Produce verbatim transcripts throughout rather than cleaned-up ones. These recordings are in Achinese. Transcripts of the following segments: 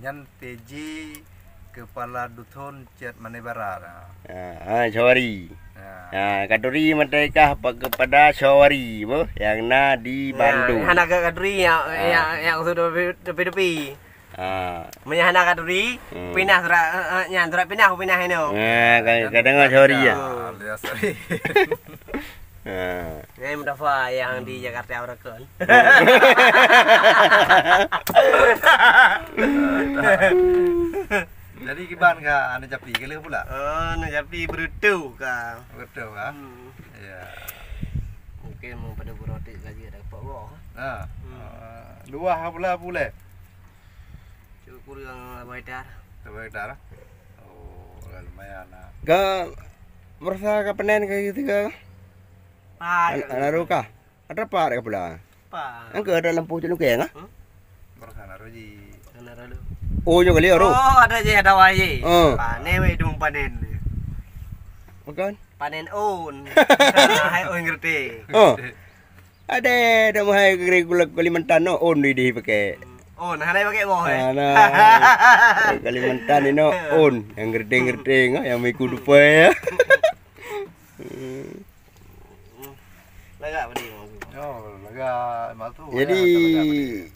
Nyan P J, kepala dusun Cot Manoe Barat. Ha, ha, Syawari. Ha. Ha, katuri mata kah pa-, kepada Syawari, boh, yang na di Bandung. Hana ka katuri, yang, ha, yang, yang su tepi-tepi. Ha. Meunyo hana katuri, hmm, pinah surat, eh, eh, nyan surat pinah, pinah inoe. Ha, ka, ka deungoe Syawari, ya? Ha, alias Syawari. Ha. Nyan Mustafa yang di Jakarta Barat kan. Jadi kiban ka aneuk Japli keu lheueh pula? Oh, aneuk Japli beureutoh ka. Beureutoh ka? Hmm. Ya. Mungkin mau pada beureutoh gaji ada pak boh. Ha. Hmm. Ah, luah pula pulai. Cukup kurang lima hektar. Lima hektar? Oh, lumayan lah. Ka merasa ka panen ka gitu ka? Pak. An-, aneuk ka? Ada pak ada pula? Pak. Angka ada lampu cek lukeng ah? Hmm? Berkah nak ruji. Kena lalu. Oh, nyoe kali aro. Oh, ada je, ada wai je. Oh. Panen weh dong panen. Bukan? Panen on. Hai on ngerti. Oh. Ada, ada mahai kiri gula Kalimantan no on di, di pakai. On, hana pakai boh, eh? Hana. Kalimantan ni no on, yang gerdeng-gerdeng, ah, yang miku dupai, ya. Lagak pedih, Mak. Oh, lagak, Mak tu. Jadi, ya, lagak pedih.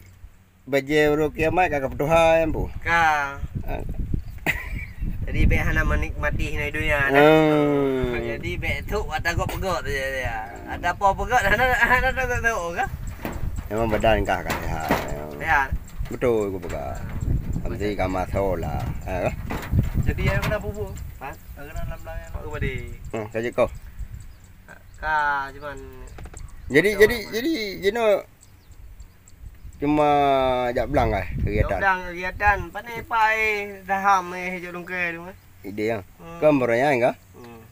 Bajée uroe kiamat ka, ka peutuha, Empu? Ka. Ah. Jadi, bék hana menikmati hinoe donya, nah. Hmm. Jadi, bék trok ata gop peugok saja, ya. Ata po peugok, hana, hana trok-trok, ka? Memang badan kah ka sehat. Sehat? Betul, ku peugah. Ah. Nanti ka maso lah, ha, ka? Jadi, yang kena bubur? Ha? Yang kena lam-lam yang apa tadi? Hmm, saja kau. Ka, cuman jadi, jadi, jadi, jino Cuma jak blang eh, kegiatan? Jak blang kegiatan. Pane pai saham eh, jak lungkai tu, eh. Ide ya. Hmm. Kan baroe nyan ka? Hmm.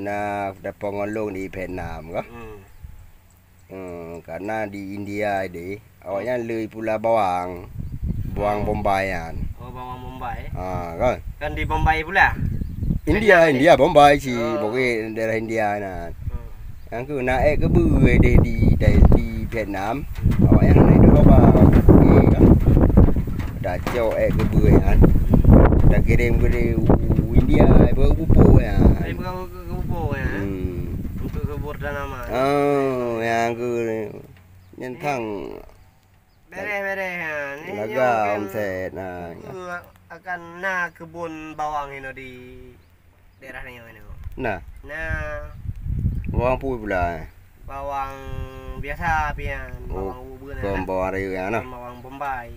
Na dapat ngolong di Vietnam ka? Hmm. Hmm, karena di India ide, awaknyan lei pula bawang. Bawang Bombay nyan. Oh, bawang Bombay. Ha, kan? Kan di Bombay pula? India, Vietnam, India, Bombay si, oh, pokok daerah India nyan. Hmm. Nyang keu na ék keubeue deh di, di, di Vietnam, awaknyan hana iduek haba. Okey, kan? Tacok ék keubeue nyan. Takirém keu di u India, ibu pupuk nyan. Ai, bukan ke, ke pupuk nyan, eh? Hmm. Untuk subur tanaman. Oh, nyang keu nyan thang. Bereh, bereh, ha. Ni laga nyoe kan omset, ha. Aku akan na kebun bawang inoe di daerah nyoe, nyoe. Nah. Nah. Bawang pui pula, eh? Bawang biasa pian, oh, bawang ubeuen, kon bawang rayeuk nyan, nah. Kon bawang Bombay.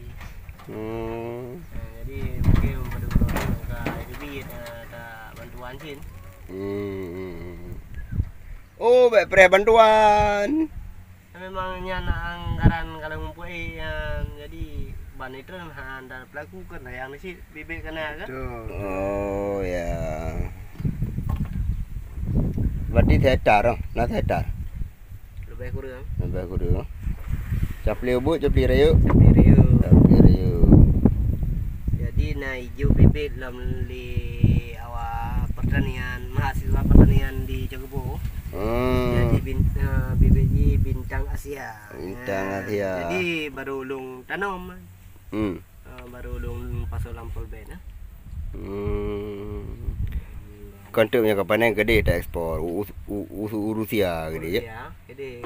Hmm. Nah, jadi mungkin pada bulan ni ka ada duit, eh, ada bantuan cin. Hmm, hmm, hmm. Oh, baik preh bantuan. Memang nyan anggaran kalau mumpuk, eh, nyan jadi ban itu han dan pelaku kan yang ni sih bibit kena kan? Betul. Oh, ya. Berarti sehektar, oh, na sehektar? Lebih kurang. Lebih kurang. Capli ubit, capli rayeuk. Capli rayeuk. Capli rayeuk. Jadi na ijo bibit lam li awak pertanian, mahasiswa pertanian di Canggu. Hmm. Jadi bin-, eh, bibit ji bintang Asia. Bintang Asia. Jadi baru ulung tanom. Hmm. Eh, baru ulung pasoe lam polybag, eh. Hmm. Kon teuk meunyoe ka panen keudeh ta ekspor u, u, u, u Rusia keudeh, ya? Rusia, keudeh.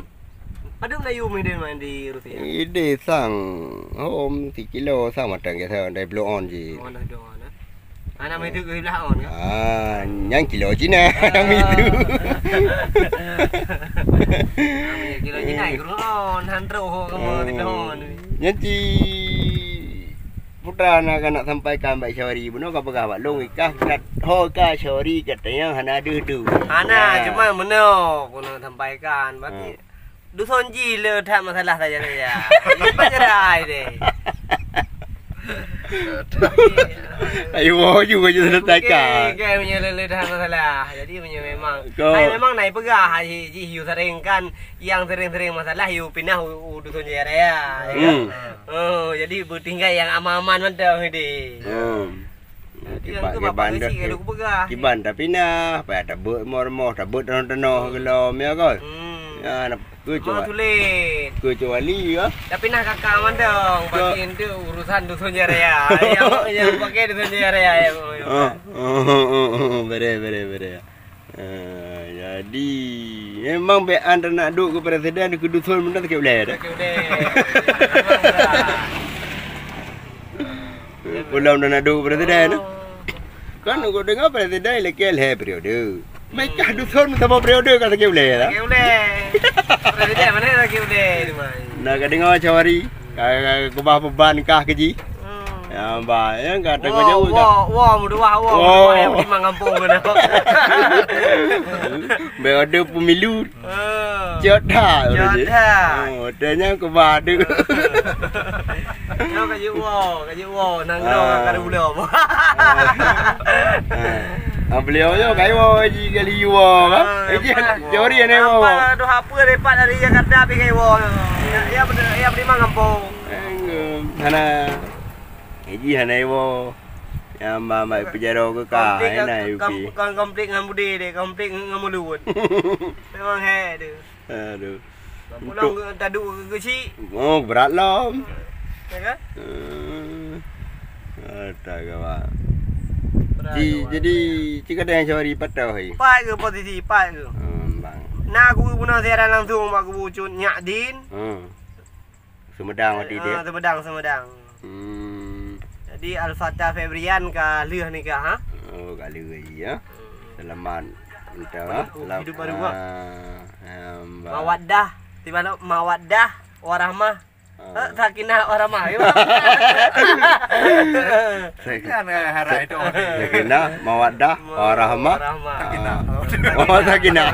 Padum layu meudeh main di Rusia? Ideh sang, hom, sikilo sang mantong biasa, dari bloe on cit. Oh, dari bloe on, eh. Aneuk miseue keu siblah on, kan? Ah, nyang kilo Cina, aneuk miseue. Kilo Cina, kilo on, han troh ho kamoe siblah on. Nyan ci putra na ka nak sampaikan bak Syawari. Bunoe ka peugah bak lôn, ikah nak ho ka Syawari, katanya hana deuh tu. Hana, cuma meunoe keuneuk sampaikan. Berarti dusun jih le that masalah saja-saja. Ipa cerai deh. Ayo, mau juga je selesaikan. Okey, okey, punya le, le that masalah. Jadi punya memang. Kau hai memang naik peugah, hai jih you sering kan, yang sering-sering masalah you pinah u, u dusun jaya raya. Hmm. Oh, jadi bertinggal yang aman-aman mantap deh. Hmm. Jadi kiban, yang tu bapak kiban kecil dah, kalau aku peugah. Kiban dah pinah, payah tabeuet rumoh-rumoh, tabeuet tanoh-tanoh gelom, ya kan? Hmm. Ya, nak Kecuali, kecuali ya. Tapi nah kakak mandong, bagi itu urusan dusun jaya raya. Yang, yang pakai dusun jaya raya ya. Oh, oh, oh, oh, oh, bere, bere, bere. Ah, jadi memang bean nak duk ke presiden ke dusun benda sakit ulai dah. Sakit ulai. Pulang dah nak duk ke presiden. Oh. Kan aku dengar presiden lagi leh periode. Mekah dusun sama periode kan sakit ulai lah. Sakit ulai. Presiden mana sakit ulai tu mai. Nak ka dengar cawari. Ka, ka, kubah beban kah ke ji. Hmm. Ya, bah, ya, kata kau jauh dah. Wo, wo, muduah, wo, muduah yang beri mangan pun kena. Baik ada pemilu. Ah. Ciot dah, ciot dah. Oh, tanya kubah tu. Nyoe ka jeuet woe, ka jeuet woe, nanggroe ka ada bulan. Ah, beliau nyoe ka woe, ji kali woe, kan? Ah, eh, ji, jori ni woe. Apa tu, apa lepas dari Jakarta pergi woe. Ya, ya, betul, ya, beri makan pong. Hana. Eh, ji hana woe. Ya, mama pejaro ke ka, hana ipi. Kon konflik ngan Budi deh, konflik ngan Mulut. Memang hai tu. Aduh. Pulang untuk ke taduk ke kecil. Oh, berat lom. Ya kan? Hmm. Ada kawan. Berat. Ji, kawan. Jadi, cik ada yang cawari patah hai. Pat ke posisi, pat ke? Hmm, bang. Nah, aku guna siaran langsung bak kubu Cut Nyak Din. Hmm. Sumedang waktu dia. Ah, Sumedang, Sumedang. Hmm. Jadi Al-Fatah Febrian ka lheueh nikah, ha? Oh, ka lheueh ya. Hmm. Selamat. Minta maaf. Hidup baru, ah. Ah, Mbak. Mawaddah, di mana mawaddah, warahmah. Ah. Eh, sakinah warahmah. Ya, Bang? Kan harap itu. Sakinah, mawaddah, warahmah. Warahmah. Sakinah. Ah. Oh, sakinah.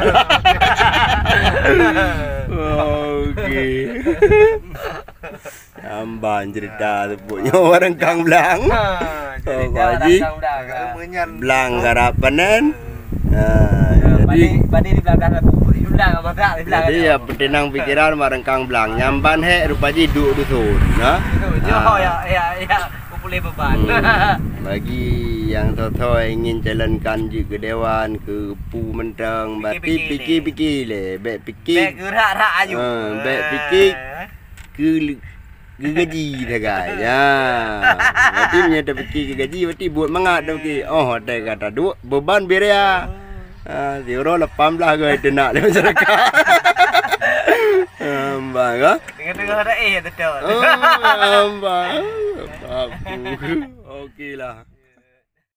Okey. Ambang cerita teupuk nyoe ureueng kang blang. Ha, cerita ureueng kang blang. Blang garap panen. Ha, jadi, balik, balik di blang-blang aku. Di blang masak, di blang. Jadi, ya, peutenang pikiran ureueng kang blang. Nyamban hek rupa jih duek dusun, ha? Dusun, ya, ya, ya. Kupulih beban. Hmm. Bagi yang soe-soe ingin calonkan jeuet keu dewan, keu pu mantong, berarti pikir-pikir lé. Bèk pikir. Bèk geurak-rak aju. Ha, bèk pikir. Keu, keu gaji sagai. Ya. Berarti meunyoe tapikir keu gaji, berarti buet mangat tapikir. Oh, watèe ka taduek, beban biaya. Ha, siuroe lapan blah goi teunak lé masyarakat. Ambang, ha? Tengah-tengah ada eh, betul. Oh, ambang. Apa? Okey lah.